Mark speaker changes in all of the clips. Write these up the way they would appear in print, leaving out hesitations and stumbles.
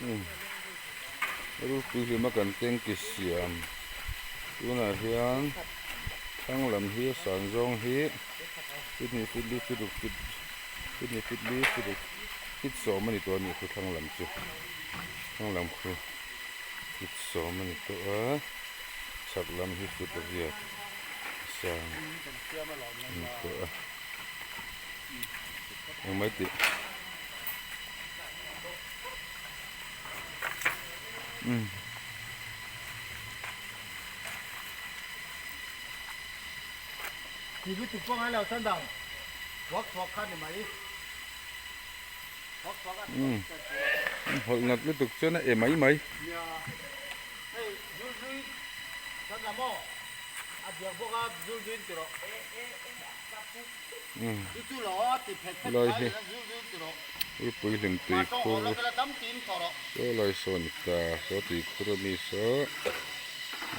Speaker 1: Umm rulpui hlima kan tanki siam tunah hian thlang lam hi a san zawng hi feet hnih feet li feet ruk feet feet hnih feet li feet ruk feet sawm a ni tawh a nih khu thlang lam chu thlang lam khu feet sawm a ni tawh a chhak lam hi feet riat a sang a ni tawh a engmah tih.
Speaker 2: Ti lutuk pawh ngai lo chuan dang thuak thuak kha ni mai. Thuak thuak a
Speaker 1: Hawlh nat lutuk chuan a e mai mai.
Speaker 2: Nia hei zul zui chuan dah maw a diak bawk a zul zuiin ti rawh.
Speaker 1: Lai hi Rupui hlim tui khur saw lai saw a ni ta saw tui khur ami saw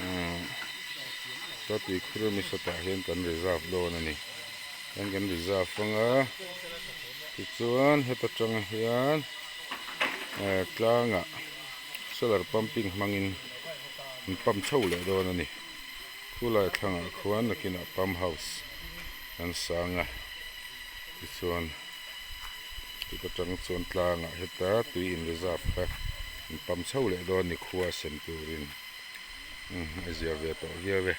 Speaker 1: ahh saw tui khur ami saw tah hian kan reserve dawn a ni chuan kan reserve anga tichuan heta tang hian eh tlangah solar pumping hmangin an pump chho leh dawn a ni. Khulai thlangah khuan nakinah pump house an sang a, tichuan chuta tang chuan tlangah heta tui in reserve kha an pump chho leh dawn ni khua sem turin umm a zia ve tawh viau e.